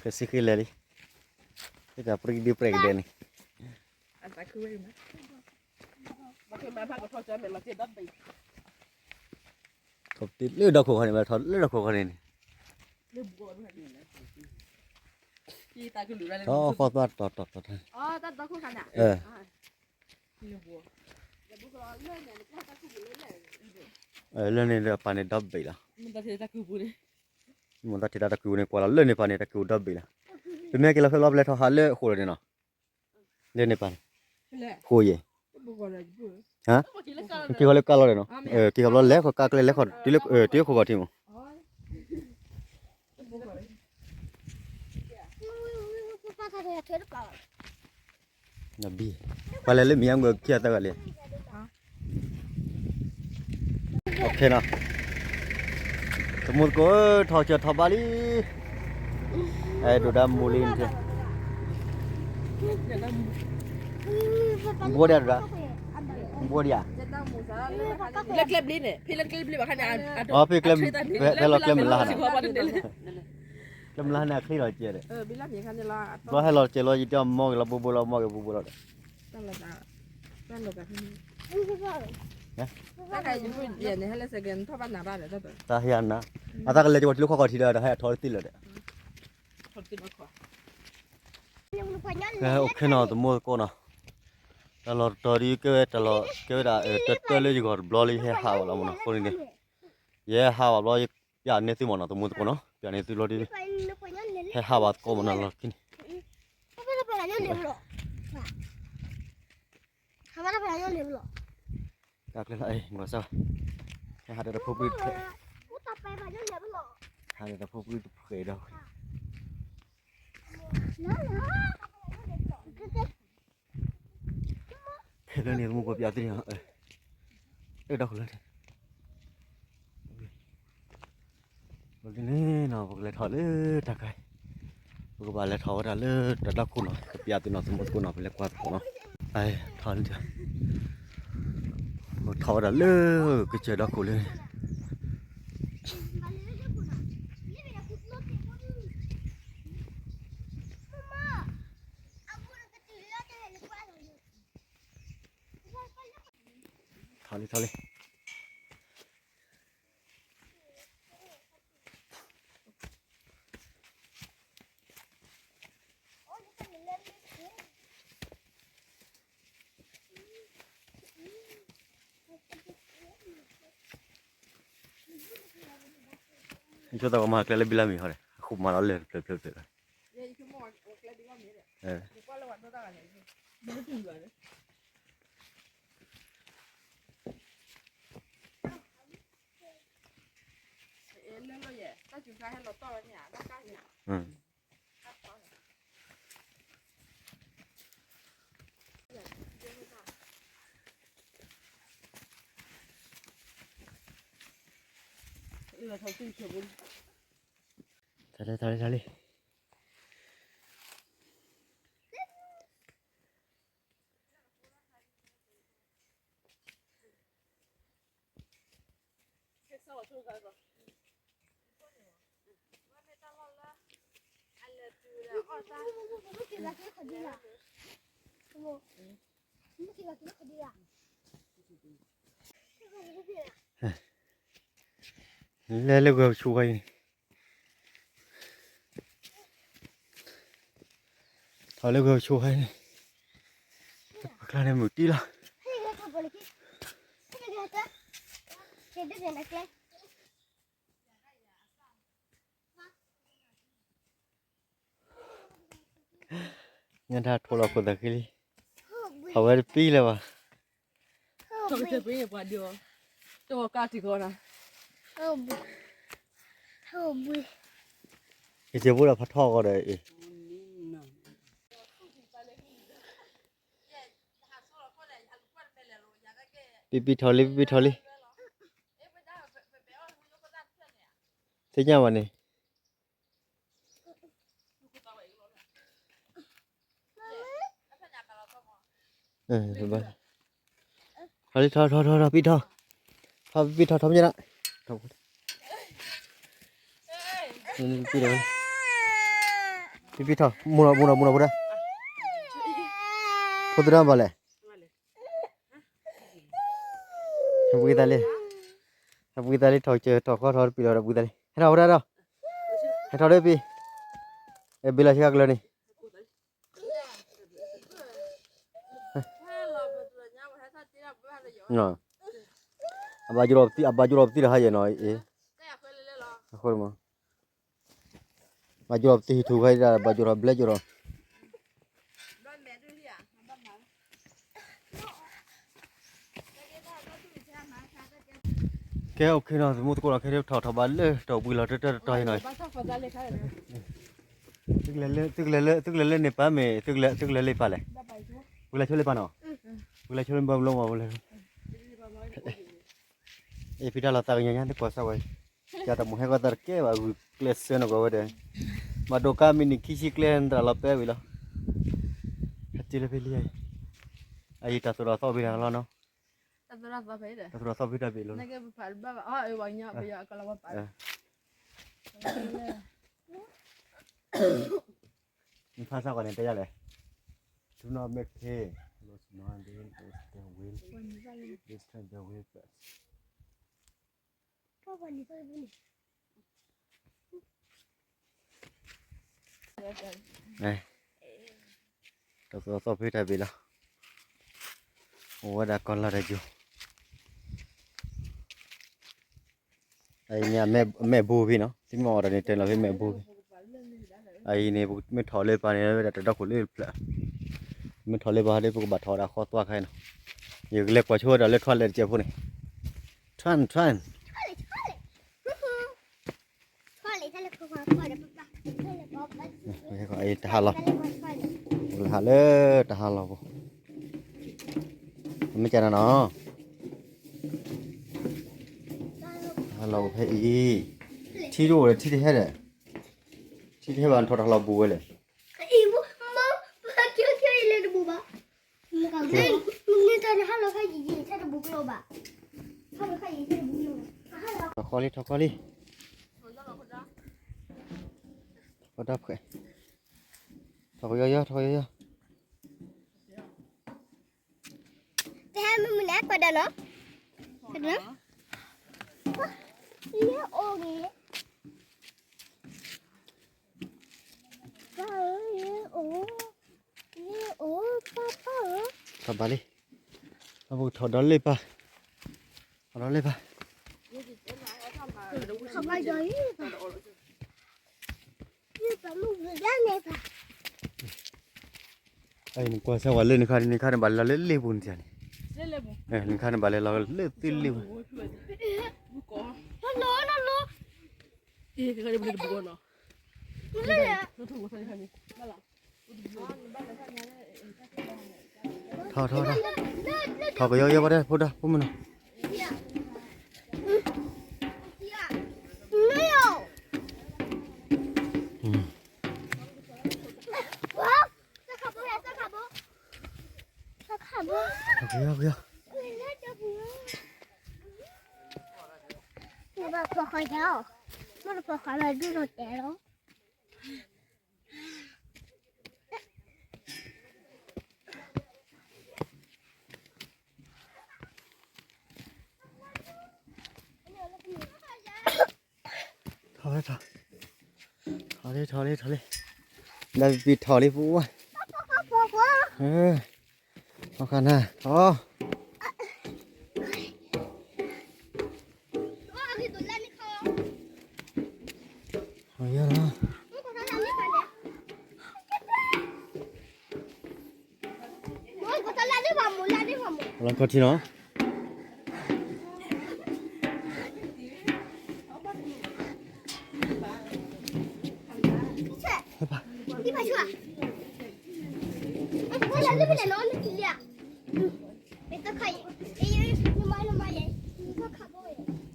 ကစံဃ့လဲၤလံ, ဟ့ၣ်တၢ်ပြံဒုပြဲကဒဲန့ၣ်, ထီၣ်တ့ၢ်လၢဒီခိၣ်ခီန့ၣ်, ထီၣ်လၢဒီခိၣ်ခီန့ၣ်န့ၣ်, ထီၣ်ဃီၣ်သးတီၤတီၤတီၤ, လၢန့ၣ်ဒီးပာ်န့ၣ်ဒီဘ့ၣ်လီၤ, မိၢ်သးထံၣ်တၢ်တၢ်ကုၢ်ပူၤန့ၣ် ကွၢ်လီၤလၢန့ၣ်ပာ်န့ၣ်တၢ်ကုၢ်အိၣ်ဒီဘ့ၣ်လီၤ, ပမ့ၢ်က့ၤလီၤဖဲလီၤပလဲၤထီၣ်ဟးလၢအဃိလီၤန့ၣ်နီၤ, လၢန့ၣ်ပာ်န့ၣ်, ဃိယဲၢ်, က့ၤဃီလၢကါလီၤဒီးနီၤ, က့ၤဃီဘျီလဲၤဃီကါကျဲလဲၤဃီတုၤလၢခိၣ်ဂီၤထံမး ဘံ, ပှၤလဲၤလၢမံၤညါမုၢ်ခံဂၤသၢဂၤလံ, အိၣ်ခ့နီၤ, သမူသကိးဧၢ ထီၣ်စၢၤထီၣ်ဘးလံ, အဲၣ်ဒိးဒၣ်မူလံ, ဘိဒၣ်ဒၣ်, ဘိဒၣ်ဧါ, လၢကျဲဘျ့န့ၣ် ဖဲလၢကျဲဘျ့ဘၣ်ခါန့ၣ်, အဖဲကျဲမုၢ်လါန့ၣ်, ကျဲမုၢ်လါန့ၣ် အချ့လီၤကဲဒီး, ဘျီဟဲလီၤကဲလီၤ ယတဲအီၤမီၢ်က့ၤလီၤ ဘိဘိလီၤ မီၢ်က့ၤဘိဘိလီၤဒီး, တၢ်ဟ့ၣ်အနၤ, အသးကလဲၤက့ၤဝဲတုၤလၢခိၣ်ဂီၤထံဒီး ဒီးဟဲထီၣ်တသ့လၢၤဒီး, အိၣ်ခ့နီၤ သမူသကိးနီၤ, တၢ်လီၢ်တတီၤဒ်ကဲဝဲတၢ်လီၢ် ကဲဝဲဒၣ်တၢၢ်တၢၢ်လၢယဂီၢ်တဘျီလၢယဟဲဟးဘၣ်လီၤမးနီၤ အဃိန့ၣ်န့ၣ်, ယဟဲဟးဘၣ်ဘျီ ယပျးန့ၢ်သုမးနီၤ သမူသကိးနီၤ ပျးန့ၢ်သုဘျီဒ်, ဟဲဟးဘၣ်သကိးမးနီၤလီၢ်ခံန့ၣ်, တၢ်ကျဲလီၤ မၤစၢၤ, ဟဲဟးဒီးတဖိပှံၤတဖျဲး, ဟးဒီးတဖိပှံၤတဖျဲးဒီး, ဖဲလၢန့ၣ် သမူသကိးပျးသုန့ၣ်, အဲၣ်ဒိးလၢန့ၣ်, လၢန့ၣ်နီၤ ပကလဲၤထီၣ်လၢတၢ်ခါအံၤ, ပကဘၣ်လဲၤထီၣ်ဝဲဒၣ်လၢတၢ်ဒီခိၣ်နီၤ ကပျးသုနီၤ သမူသကိးနီၤ ပလဲၤကွၢ်သကိးနီၤ, ထီၣ်လံ, ပထီၣ်ဝဲဒၣ်လၢကစၢၢ်ဒီခိၣ်လၢန့ၣ် ထီၣ်လံ ထီၣ်လံ. ယဆိသးပှၤမၤကျဲလၢဘံလၢ်မံၤဟီဒီး အဃိမၤလီၤလၢဖျၢၣ်ဖျၢၣ်ဖျၢၣ်လီၤ. ထီၣ်လံ ထီၣ်လံ ထီၣ်လံ. လဲၤလၢဂဲၤဆူၣ်ဝဲအံၤန့ၣ်, ထီၣ်လၢဂဲၤဆူၣ်ဝဲအံၤန့ၣ်, ပကျါန့ၣ်မုၢ်တံၢ်လီၤ. ညါတၢ်ထိၣ်လီၤခိၣ်သးဃံလံ, ထီၣ်ဝဲတပံလၢၤဘၣ်. ကစၢၢ်ဖိဒီးဖးထီၣ်ဂီၤဒီး, ပံပံထီၣ်လံ ပံပံထီၣ်လံ. သ့ၣ်ညါဘၣ်န့ၣ် ထီၣ်လံ ထီၣ် ထီၣ် ထီၣ် ထီၣ် ပံထီၣ်, ထီၣ် ပံထီၣ် ထီၣ်မ့ၢ်ဒၣ်, ထီၣ် ပံထီၣ်. ဖံဖံထီၣ်, မူနီၤ မူနီၤ မူနီၤ ဖိဒၣ်, ဖိသဒါဘၣ်လဲၣ်, ဟဲပှ့ၤသးလံ, ဟဲပှ့ၤသးလံ ထီၣ်ကၢၤထီၣ်ခီထီၣ်တပံၤလီၤ ဒီးပှ့ၤသးလံ ဟဲထီၣ်ဖိဒၣ်ဒီး, ဟဲထီၣ်လၢဖံ, အဲ ဘ့ၣ်လီၤဆံးခါကျၢၤန့ၣ် အဘၣ်ယိၣ်ဒီးပသံၣ် အဘၣ်ယိၣ်ဒီးပသံၣ်တဟါယဲၢ်နီၤ, အဃိမး, ဘၣ်ယိၣ်ဒီးပသံၣ်ဟံၣ်ထူၣ်ဖဲဒၣ် ဘၣ်ယိၣ်ဒီးဘျဲၣ်ယိၣ်ဒီး ကဲ OK နီၤ သမူသကိးနီၤ ခဲထီၣ်ထီၣ်ဘၣ်လၢ တီၢ်ဘှံးလီၤတၢ်တၢ်တတီၤအံၤနီၤ, သုကလဲၤလၢ သုကလဲၤလၢ သုကလဲၤလၢန့ၣ်ပၢ်မ့ၢ် သုကလဲၤလၢပၢ်လဲၣ်, ပှၤလဲၤဆိလၢပၢ်နီၤ, ပှၤလဲၤဆိလၢပၢ်ဘျီမး ပှၤလဲၤ အ့ ဖံတၢ်လီၤသးကညီၤညါ တကွၢ်စၢ်ဝဲ, ကတမူဟဲကီၢ်သးတကဲဘၣ် ဂုာ်ကျဲးစၢးနီၢ်ကီၢ်ဝဲဒၣ်, ဘၣ်ဒိးကါမံးနံးခံဆံကျဲ နတၢ်လီၤပၢဝံၤလီၤ, ဟဲတုၤလၢဖဲလံ, အအံၤတၢ်သိၣ်တၢ်သီဖံတၢ်လီၤနီၤ, တၢ်သိၣ်တၢ်သီဖံတၢ်ဘ့ၣ်လီၤ, နဖးစၢ်ကွၢ်န့ၣ်တဲယၤလဲၣ်, Do not make haste, lose money, lose the will, lose the will first. တၢ်သိၣ်တၢ်သီဖံတၢ်ဘ့ၣ်လီၤ, အိၣ်ဝဲဒၣ်ကီၢ်လီၤတၢ်ယိာ် အအံၤန့ၣ် အမဲာ်ဘိဖဲနီၤ, သုမ့ၢ်အီၣ်တၢ်န့ၣ် တဲလီၤဖဲမဲာ်ဘိဖဲ, အအံၤန့ၣ် ပမ့ၢ်ထီၣ်လၢပၢ်န့ၣ် ဝဲဒၣ်တၢ်ဒီခိၣ်လၢတဖျၢၣ်, ပမ့ၢ်ထီၣ်လၢပၢ်ဒီး ပကဘၣ်ထီၣ်ဝဲဒၣ်ဃီသွါခါနီၤ, ယကလဲၤကွၢ်ဆိဝဲဒၣ်လၢထွါလဲၣ်တစဲးဖိန့ၣ်, ထွါ ထွါ တဟါလီၤ, ဟးလၢတဟါလီၤဖိ, မ့ၢ်ကနၤနီၤ, တဟါလီၤဖိဖဲအံၤ, ထံတအိၣ်ဒီးထံတဟဲဒီး, ထံတဟဲဘၣ် နထီၣ်တၢ်လီၤဘူးဝဲလဲၣ်, ထီၣ်ဃီလံ ထီၣ်ဃီလံ, ထီၣ်ကယီယီ ထီၣ်ကယီယီ, တဟဲမုၢ်မုၢ်န့ၣ် ကွၢ်ဒီးနီၤ, ကွၢ်ဒီးနီၤ, လၢအိၣ်ဂ့ၤ, ပၢ်ဧၢ, လၢအိၣ်, လၢအိၣ်, ပၢ်ပၢ်ဧၢ, ထီၣ်ဘၣ်လံ, အပကထီၣ်ဒီးလ့ၣ်ပၢ်, ထီၣ်ဒီးလ့ၣ်ပၢ် နကွၢ်စၢ်ဝဲလၢနခါန့ၣ် နခါန့ၣ်ဘၣ်လဲၤလီၤလၢလ့ၣ်ပူၤန့ၣ်န့ၣ်, နခါန့ၣ်ဘၣ်လဲၤလီၤလၢသုလ့ၣ်ပူၤ, ထီၣ်ထီၣ်ထီၣ်, ထီၣ်ကယီယီဘၣ်ဒဲး ဖိဒၣ် ဖိမုၣ်နီၤ. ထီၣ်လံ ထီၣ်လံ ထီၣ်လံ ထီၣ်လံ, လၢပပံၤထီၣ်လံပူၤ, အခါနၤ ထီၣ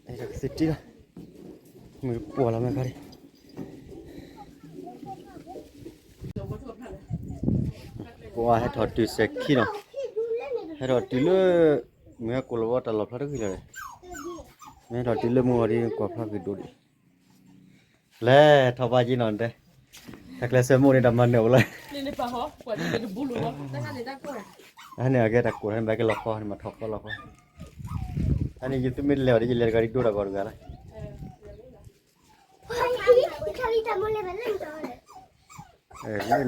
် လီၤခီၣ်ထံနီၤ. သ့တံၢ်လီၤ, မ့ၢ်ကွၢ်လီၤမ့ၢ်ခါလံ. ပှၤဟဲထီၣ်တုၤစဲၤခံနီၤ, ဟဲထီၣ်တုၤလၢ မ့ၢ်ဟဲကိးလီၤဝဲတၢ်လီၢ်ဖျါတဂ့ၤလီၤဒီး, မ့ၢ်ဟဲထီၣ်တုၤလၢမုၢ်ဂီၤဒီး ကွၢ်ဖျါက့ၤဒိၣ်ဒံး, လဲၤထီၣ်ဘၣ်က့ၤနီၤတဲ, တၢ်ကျဲးစၢးမိၣ်န့ၣ် တၢ်မၤနၢၤအိၣ်လီၤ, အန့ၣ်အကဲတၢ်ကိၢ်ထီၣ်န့ၣ် ဘၣ်က့ၤလီၤဃီန့ၣ် မၤထီၣ်ဃီလီၤဃီ, အန့ၣ် ယသုမ့ၢ်တလဲၤဝဲဒီး ယလဲၤတဂၤဒ်ဒိၣ်တၢ်ဂီၤတဂၤ, လၢန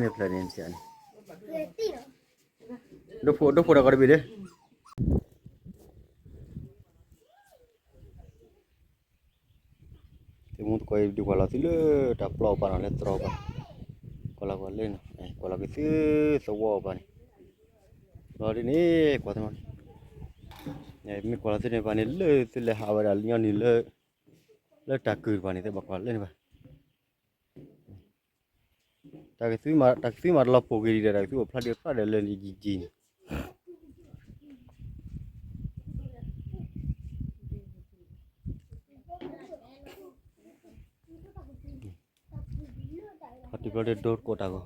့ၣ်ဖျၢၣ်န့ၣ် ဒိၣ်ဖိဒိၣ်ဖိတၢ်ဂီၤတဘ့ၣ်ဒီး သုမူသကိးအံၤ ဒုးကွၢ်လီၤသုလၢတၢ်ပျီအပၢ်နီၤ လၢတြီအပၢ်, ကွၢ်လီၤကွၢ်လၢန့ၣ်, ကွၢ်လီၤက့ၤသုသဝီအပၢ်န့ၣ်, လီၤဒ်န့ၣ် ကွၢ်သနီၤန့ၣ်, မ့ၢ်ကွၢ်လီၤသုန့ၣ်ပၢ်န့ၣ် လၢသုလဲၤဟးဝဲဒၣ်လၢညီနုၢ်လၢ လၢတၢ်ကုၢ်တပၤန့ၣ် သုဘၣ်ကွၢ်လၢန့ၣ်ဘၣ် တၢ်ကသုမး တၢ်ကသုမးတလီၤပှီၢ်က့ၤဒံးဒီး တၢ်ကသုအိၣ်ဖျါဒံးဖျါဒီးလၢန့ၣ်ယံာ်ယံာ်န့ၣ်, ဟီၣ်တံၢ်ဘျီဒိၣ်တကိးတၢ်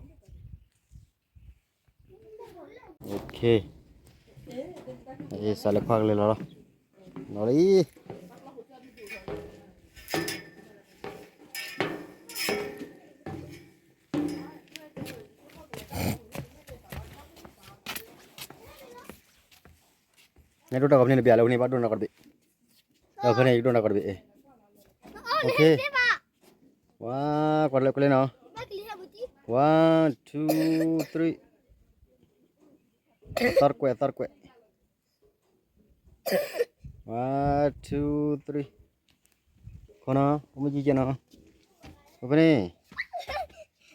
ဂီၤ, စးလဲၤခွါကလဲၤလီၤလီၤ, လီၤလံ နဒိၣ်တၢ်ဂီၤဖဲန့ၣ်တဘ့ၣ်လၢဝဲန့ၣ် ဘၣ်ဒိၣ်နၢ်ကီၢ်တဘ့ၣ်, ဖဲန့ၣ်ယဒိၣ်နၢ်ကီၢ်တဘ့ၣ်, ဝါ ကွၢ်လၢကွၢ်လၢနီၤ, ဝါ ထူ သရံး, သီတကွဲး သီတကွဲး, ဝါ ထူ သရံး, ခီနီၤ ပမ့ၢ်ကံကဲနီၤ, ဖဲန့ၣ်,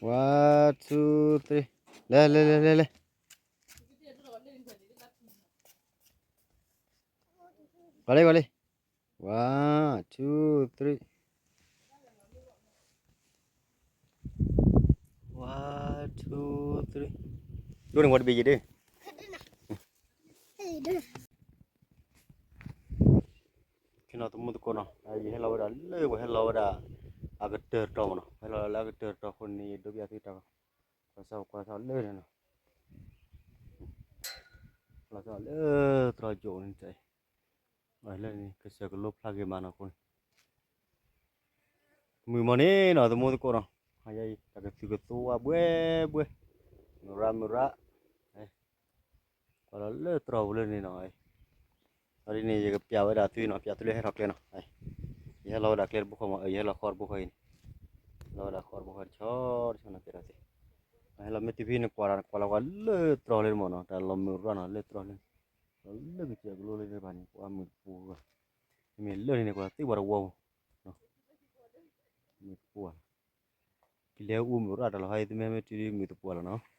ဝါ ထူ သရံး, လဲၤလဲၤလဲၤလဲၤလဲၤ ကွၢ်လံ ကွၢ်လံ, one two three, one two three, ဒိၣ်န့ၢ်ဝဲတဘ့ၣ်ယံၤဒၣ်, ခ့နီၤသမူသကိးနီၤ, ယဟဲလီၤဝဲဒၣ်လၢ ပှၤဟဲလီၤဝဲဒၣ် အကတၢၢ်တတီၤမးနီၤ, ဟဲလီၤလၢအကတၢၢ်တတီၤအဃိန့ၣ် ယဒိးဘၣ်သုတၢ် ကွၢ်စၢ်ကွၢ်စၢ်လၢန့ၣ်နီၤ, ကွၢ်စၢ်လၢတြီၤယိာ်န့ၣ်တၢ်အံၤ, လၢန့ၣ် ကစၢၢ်ကလိဖျါက့ၤမးနီၤအဃိန့ၣ်, မုာ်မးန့ၣ်နီၤ သမူသကိးနီၤ, ယတၢ်ကသုၣ်ကသီဝါဘှဲဘှဲ, မုၢ်ရၣ်မုၢ်ရၣ်, ကွၢ်လီၤလၢတြီၤပူၤလၢန့ၣ်နီၤ, အဒ်န့ၣ် ယကပျးဝဲဒၣ်သုနီၤ, ပျးသုလၢဟဲထီၣ်ကျဲနီၤ, ယဟဲလီၤဝဲဒၣ်ကျဲတဘိဃီမး, ယဟဲလီၤဃီတဘိဃီအံၤန့ၣ်, လီၤဝဲဒၣ်ဃီတဘိဃီတဆီတဆီနီၤ ကဲထီၣ်သ့, ဟဲလီၤမ့ၢ်တုၤဖဲန့ၣ် ကွၢ်လီၤကွၢ်လီၤကွၢ်လၢတြီၤလၢမးနီၤ, တၢ်လီၤမုၢ်ရၣ်နီၤ လၢတြီၤလၢန့ၣ်, လီၤလၢကစၢၢ်ကလိလၢန့ၣ်ဘၣ်န့ၣ် ကွၢ်မုာ်တပူၤဂီၢ်, မ့ၢ်လၢန့ၣ်န့ၣ် ကွၢ်သ့ဝဲတဝီပူၤ, မုာ်တပူၤဘၣ်, ကလဲၤအိၣ်မုၢ်ရၣ်တၢ်လီၤဟဲအံၤ တမ့ၢ်မ့ၢ်တုၤဒ်မုာ်တပူၤလီၤနီၤ,